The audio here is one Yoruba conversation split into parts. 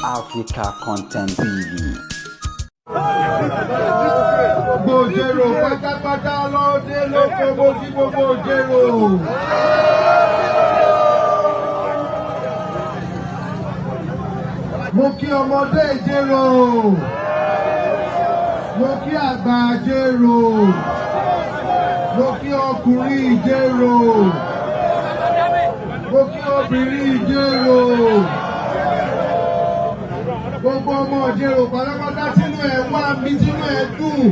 Africa Content TV. Gbogbo Ìjerò pátápátá lóde lóko, mo kí gbogbo Ìjerò. Mo kí ọmọdé Ìjerò. Mo kí àgbà Ìjerò. Mo kí ọkùnrin Ìjerò. Mo kí obìnrin Ìjerò. Gbogbo ọmọ Ìjerò pátápátá tínú ẹ̀ wá mi, tínú ẹ̀ dùn,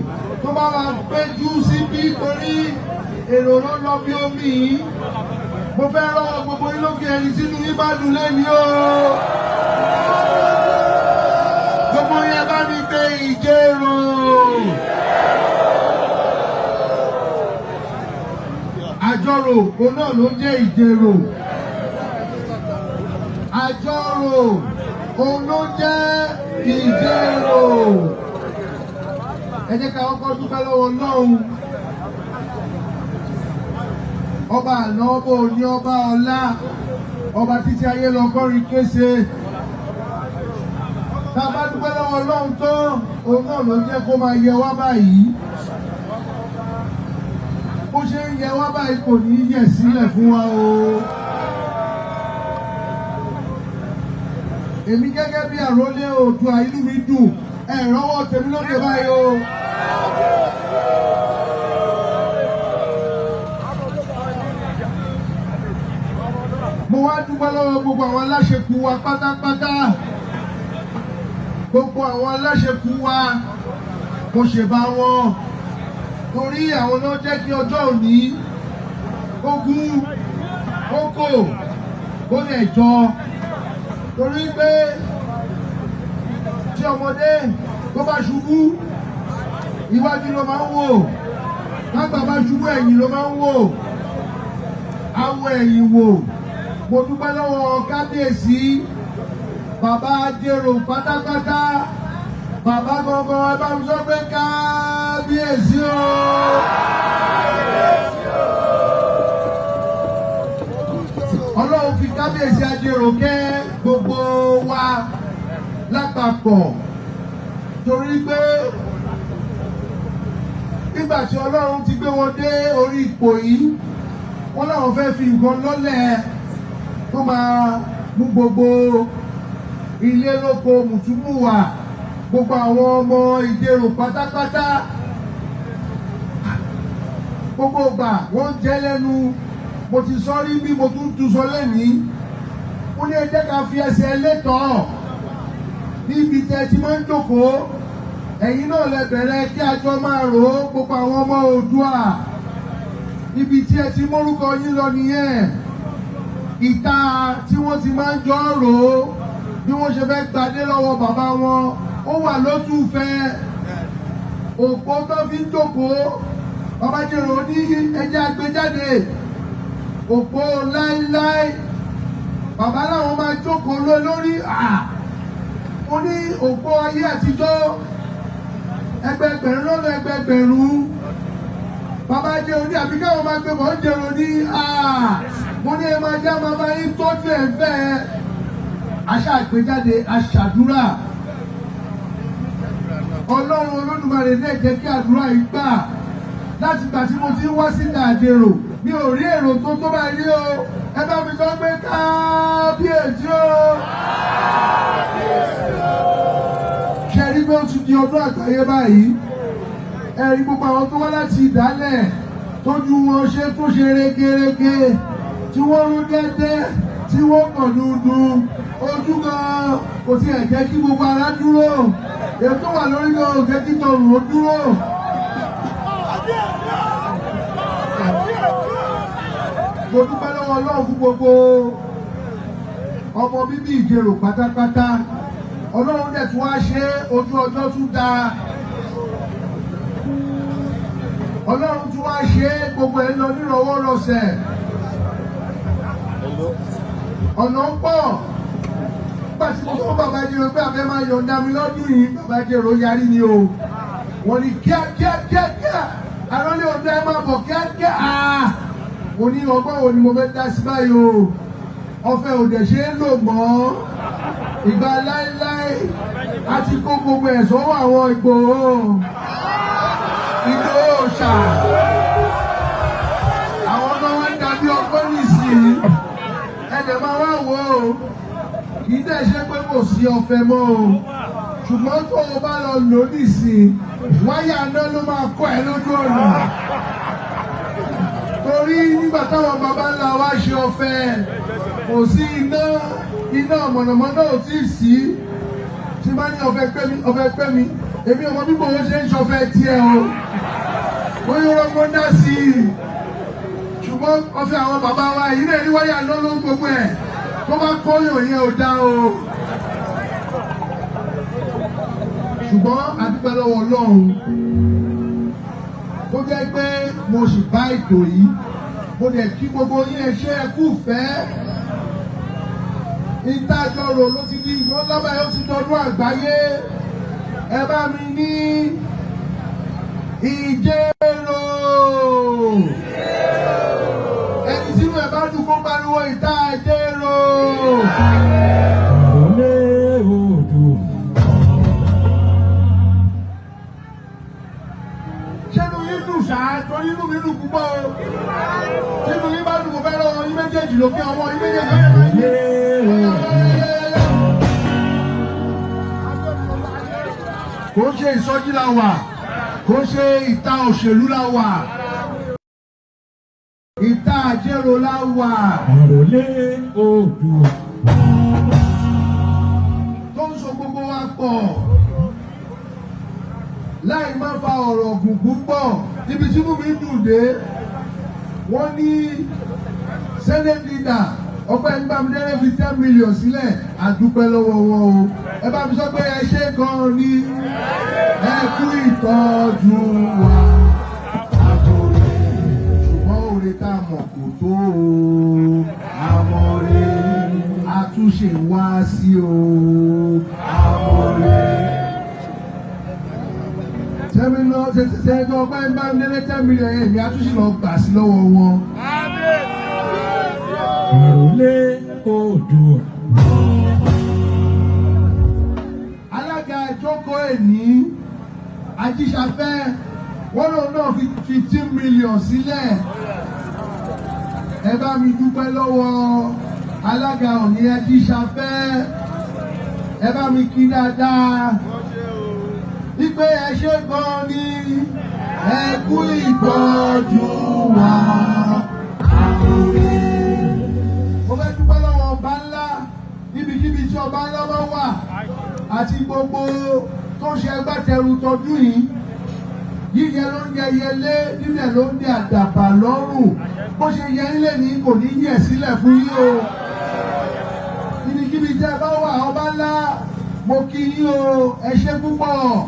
tó bá wa péjú síbí torí èrò ló lọ bí omi yìí. Mo fẹ́ rọ́wọ́ gbogbo yín lókè, ẹni sínú yín bá dùn lẹ́ni o. Gbogbo yẹn bá mi gbé Ìjerò. Àjọrò òun náà ló ń jẹ́ Ìjerò. Àjọrò òun ló ń jẹ́ Ìjerò. Ẹ jẹ́ ká kọ́kọ́ dúpẹ́ lọ́wọ́ Ọlọ́run. Ọba àná, ọba òní, ọba ọ̀la, ọba títí ayé lọ kọrin kése. Tá a bá dúpẹ́ lọ́wọ́ Ọlọ́run tán, òun náà ló jẹ́ kó máa yẹ wá báyìí. Bó ṣe ń yẹ wá báyìí kò ní í yẹ̀ sílẹ̀ fún wa o. Èmi gẹ́gẹ́ bí àrólé Oòduà, inú mi dùn, ẹ rọ́wọ́ tèmi lókè báyìí o. Mo wá dúpẹ́ lọ́wọ́ gbogbo àwọn aláṣekù wa pátápátá. Gbogbo àwọn aláṣekù wa, mo ṣèbá wọn torí àwọn náà jẹ́ kí ọjọ́ òní ogún okò ó lè jọ, torí pé tí ọmọdé tó bá ṣubú, iwájú ló máa ń wò, lágbà bá ṣubú, ẹ̀yìn ló máa ń wò, awọ ẹ̀yìn wò. Mo dúpẹ́ lọ́wọ́ kábíyèsí, bàbá Ìjerò pátápátá, bàbá gangan, ẹ bá mi sọ pé kábíyèsí o. Ọlọ́run fi kábíyèsí Ajérò kẹ́ gbogbo wa lápapọ̀, torí pé nígbà tí Ọlọ́run ti gbé wọn dé orí ipò yìí, wọ́n láwọn fẹ́ fi nǹkan lọ́lẹ̀ tó máa mú gbogbo ilé lóko mùtúmùwà, gbogbo àwọn ọmọ Ìjerò pátápátá. Gbogbo ìgbà wọ́n ń jẹ́ lẹ́nu, mo ti sọ rí bí mo tún tún sọ lẹ́nìí, mo ní ẹ jẹ́ ká fi ẹsẹ̀ létọ̀ọ́ níbi tẹ́ ti máa ń jókòó. Ẹ̀yin náà lẹ bẹ̀rẹ̀ kí a jọ máa rò ó. Gbogbo àwọn ọmọ Oòduà, ibi tí ẹ ti mórúkọ yín lọ nìyẹn, ìta tí wọ́n ti máa ń jọ rò ó bí wọ́n ṣe fẹ́ gbadé lọ́wọ́ bàbá wọn, ó wà lótùfẹ́ òpó tó fi ń jókòó. Bàbá Ìjerò ní ẹjẹ́ àgbéjáde òpó láíláí, bàbá làwọn máa jókòó lé lórí. Mo ní òpó ayé àtijọ́, ẹgbẹgbẹ̀rún lọ́nà ẹgbẹgbẹ̀rún. Bàbá Ìjerò ní àbí káwọn máa gbé bọ̀ ń jèrò ní. Mo ní ẹ máa já máa bá yín tọ́jú ẹ̀ fẹ́ aṣá àgbéjáde aṣàdúrà. Ọlọ́run Olódùmarè náà jẹ́ kí àdúrà yìí gbà. Láti ìgbà tí mo ti ń wá síta Àjèrò, mi ò rí èrò tó tó báyìí o. Ẹ bá mi sọ pé kábíyèsí o. Ṣe rí pé ó ti di ọdún àgbáyé báyìí? Ẹ rí gbogbo àwọn tó wá láti ìdálẹ̀, tójú wọn ṣe tó ṣe régerege, tí wọ́n rú dẹ́dẹ́, tí wọ́n kàn dúdú ojú gan, kò tiẹ̀ jẹ́ kí gbogbo ara dúró. Ètò wà lórí gan ò jẹ́ kí tọrùn ó dúró. Mo dúpẹ́ lọ́wọ́ Ọlọ́run fún gbogbo ọmọ bíbí Ìjerò pátápátá. Ọlọ́run dẹ̀ tún wá ṣe ojú ọjọ́ tún dáa. Ọlọ́run tún wá ṣe gbogbo ẹ̀ lọ nírọ̀wọ́rọsẹ̀. Ọ̀nà ń pọ̀. Nígbà tí mo fún bàbá Ìjerò pé àfẹ́ máa yọ̀ǹda mi lọ́dún yìí, bàbá Ìjerò yarí ni o. Wọ́n ní kíákíá kíákíá, àròlé ọ̀dọ́ ẹ máa bọ̀ kíákíá. Mo ní ọgbọ́n wo ni mo fẹ́ dá sí báyìí o? Ọ̀fẹ́ ò dẹ̀ ṣe é lò mọ́. Ìgbà láéláé. A ti kó gbogbo ẹ̀ sọ́wọ́ àwọn Ìgbòho. Ìgbòho ṣà. Àwọn náà wọ́n ń dàbí ọgbọ́n nìsín. Ẹ̀dẹ̀ máa wá wò ó. Kì í dẹ̀ ṣe pé kò sí ọ̀fẹ́ mọ́ o. Ṣùgbọ́n tó o bá lọ lò nísìn, wáyà náà ló máa kọ́ ẹ lójú ọ̀nà. Torí nígbà táwọn baba ńlá wa ṣe ọ̀fẹ́, kò sí iná, iná mọ̀nàmọ́ná ò tí ì sí. Tí bá ní ọ̀fẹ́ pẹ́ mi, ọ̀fẹ́ pẹ́ mi, èmi ọmọ bí Ìgbòho ṣe ń ṣọ̀fẹ́ tiẹ̀ o. Bóyá ọgbọ́n dá sí i. Ṣùgbọ́n ọ̀fẹ́ àwọn bàbá wa yìí náà ní wáyà náà ló ń gbogbo ẹ̀. Tó bá kọ́yàn yẹn ò dá o. Ṣùgbọ́n a dúpẹ́ lọ́wọ́ Ọlọ́run tó jẹ́ pé mo sì bá ètò yìí, mo dẹ̀ kí gbogbo yín, ẹ ṣé, ẹ kú fẹ́. Ìtajọrò ló ti di ìgbọ́n lábàáyé, ó ti dọdún àgbáyé. Ẹ bá mi ní Ìjẹ̀rò. Ẹni tí mo bá dùn kó pariwo ìta Ìjẹ̀rò. Àròlé Oòduà. Ṣé inú yín dùn ṣáá? Torí inú mi dùn púpọ̀ o. Tí inú yín bá dùn, mo fẹ́ lọ́wọ́ yín méjèèjì lókè, ọwọ́ yín méjèèjì lókè. Àròlé Oòduà. Kò ń ṣe ìsọjí la wà, kò ń ṣe ìta òṣèlú la wà, ìta Àjẹrò la wà. Àròlé Oòduà. Tó ń so gbogbo wa pọ̀ láì má fa ọ̀rọ̀ gùn púpọ̀. Níbi tí inú mi dùn dé, wọ́n ní senate leader Ọpẹ́ Bámidélé fi 10 million sílẹ̀. Àdúpẹ́ lọ́wọ́ wọn o. Ẹ bá mi sọ pé ẹ ṣé gan ni, ẹ kú ìtọ́jú wa, àtòrè. Ṣùgbọ́n òre tá a mọ̀ kò tó o, àmọ̀rè àtúnṣe wá sí o, àmọ̀rè. Sẹ́mínà sẹ́ńtọ́ Ọpẹ́ Bámidélé, 10 million yẹn, èmi àtúnṣe lọ gbà sí lọ́wọ́ wọn. Àròlé Oòduà. Alága ìjókòó èní, Ajíṣafẹ́, wọ́n lòun náà fi 15 million sílẹ̀. Ẹ bá mi dúpẹ́ lọ́wọ́ alága òní, Ajíṣafẹ́. Ẹ bá mi kí dáadáa wípé ẹ ṣé gan ni, ẹ kú ìtọ́jú wa. Mo fẹ́ dúpẹ́ lọ́wọ́ ọba ńlá, níbikíbi tí ọba ńlá bá wà, àti gbogbo tó ń ṣe agbátẹrù tọdún yìí. Yíyẹ ló ń yẹ yẹlé, nílẹ̀ ló ń dẹ àdàbà lọ́rùn. Bó ṣe yẹ nílẹ̀ ní kò ní yẹ̀ sílẹ̀ fún yín o. Níbikíbi tí ẹ bá wà, ọba ńlá, mo kí yín o, ẹ ṣé púpọ̀.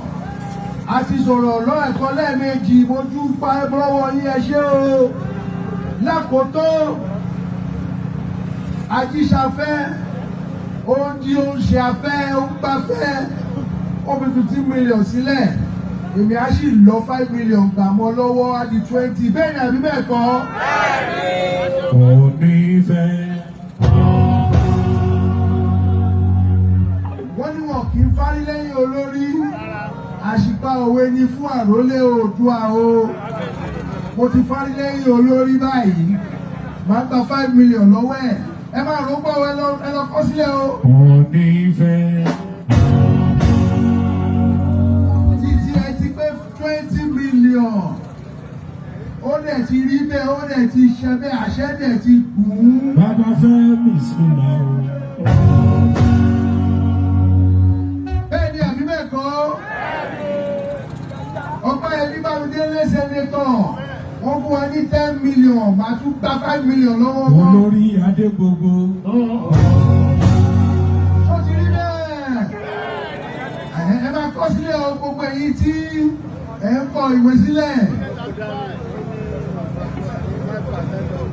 A ti sọ̀rọ̀ lọ́ẹ̀kan lẹ́ẹ̀mejì, mo dúpẹ́ lọ́wọ́ yín, ẹ ṣé o. Lákòótó, Ajíṣafẹ́, ó ń di, ó ń ṣe afẹ́, ó ń gbafẹ́, ó fi 15 million sílẹ̀. Èmi á sì lọ 5 million gbà mọ́ lọ́wọ́, á di 20. Bẹ́ẹ̀ ni àbí bẹ́ẹ̀ kọ́? Onífẹ́. Wọ́n ní wọn kì í fárí lẹ́yìn olórí, àṣìpa òwe ni fún àrólé Oòduà o. Mo ti fárí lẹ́yìn olórí báyìí, màá gba 5 million lọ́wọ́ ẹ̀. Ẹ máa rò pọ̀, ẹ lọ kọ́ sílẹ̀ o. Onífẹ́. Títí ẹ ti pé 20 million, ó dẹ̀ ti rí bẹ́ẹ̀, ó dẹ̀ ti ṣe bẹ́ẹ̀, àṣẹ dẹ̀ ti gùn ún. Bàbá fẹ́ mi sùnmọ́ o. Bẹ́ẹ̀ ni àbí bẹ́ẹ̀ kọ́? Ọpẹ́ ẹbí Bámidélé, senator, wọ́n fún wa ní 10 million, màá tún gba 5 million lọ́wọ́ wọn. Olórí adé gbogbo. Ó ti rí bẹ́ẹ̀. Ẹ máa kọ sílẹ̀ o, gbogbo èyí tí ẹ ń kọ ìwé sílẹ̀.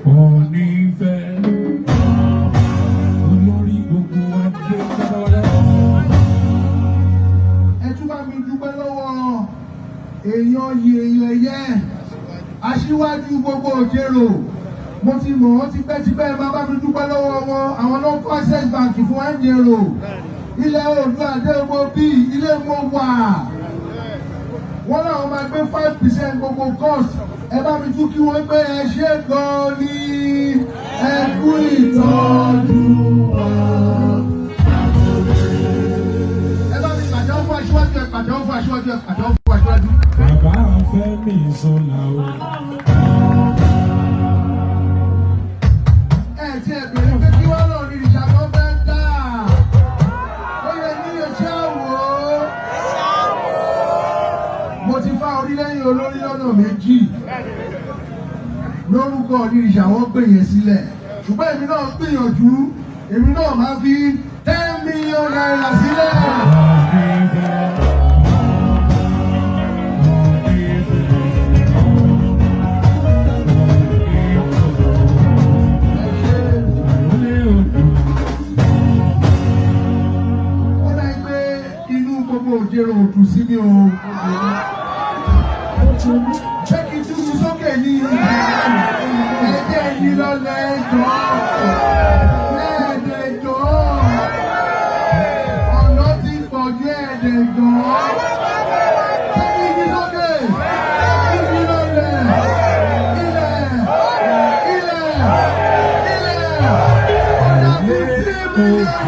Onífẹ́. Olórí gbogbo adé gbogbo. Ẹ tún bá mi dúpẹ́ lọ́wọ́ èèyàn yìí, èèyàn ẹ̀yẹ, aṣíwájú gbogbo Òjèrò. Mo ti mọ̀ wọ́n tipẹ́tipẹ́. Ẹ máa bá mi dúpẹ́ lọ́wọ́ wọn. Àwọn ló ń kọ́ Access Bank fún Ẹ̀jẹ̀rò. Ilẹ̀ Oòduà dé mo bí ilé mo wà. Wọ́n láwọn máa gbé 5% gbogbo cost. Ẹ bá mi tún kí wọ́n gbé ẹ ṣé gan ni ẹ kú ìtọ́jú wa. Ẹ bá mi pàtẹ́wọ́ fún aṣíwájú, ẹ pàtẹ́wọ́ fún aṣíwájú, ẹ pàtẹ́wọ́ fún aṣíwájú. Bàbá Fẹ́mi Sola o. Ẹ ti ẹ bèrè pé kí wọ́n lọ rí ìṣà tó fẹ́ dà. Ó yẹ ní iṣẹ́ wò ó. Mo ti fá orí lẹ́yìn olórí lọ́nà méjì. Lórúkọ onírìṣà wọ́n gbè yẹn sílẹ̀. Ṣùgbọ́n èmi náà gbìyànjú, èmi náà máa fi ₦10 million sílẹ̀. Ẹ ṣé. Ó dá pé inú gbogbo òjèrò òdù sí mi o. Ṣé kí n túbú sókè ní ẹ̀jẹ̀ yìí lọ́lẹ̀ ẹjọ́? Ẹ̀ẹ́dẹ̀jọ́. Ọ̀nà ti pọ̀ ju ẹ̀ẹ́dẹ̀jọ́. Ṣé kí n yí sókè? Kí n yí lọ́lẹ̀? Ilẹ̀! Ilẹ̀! Ilẹ̀! Ọ̀nà ₦50 million.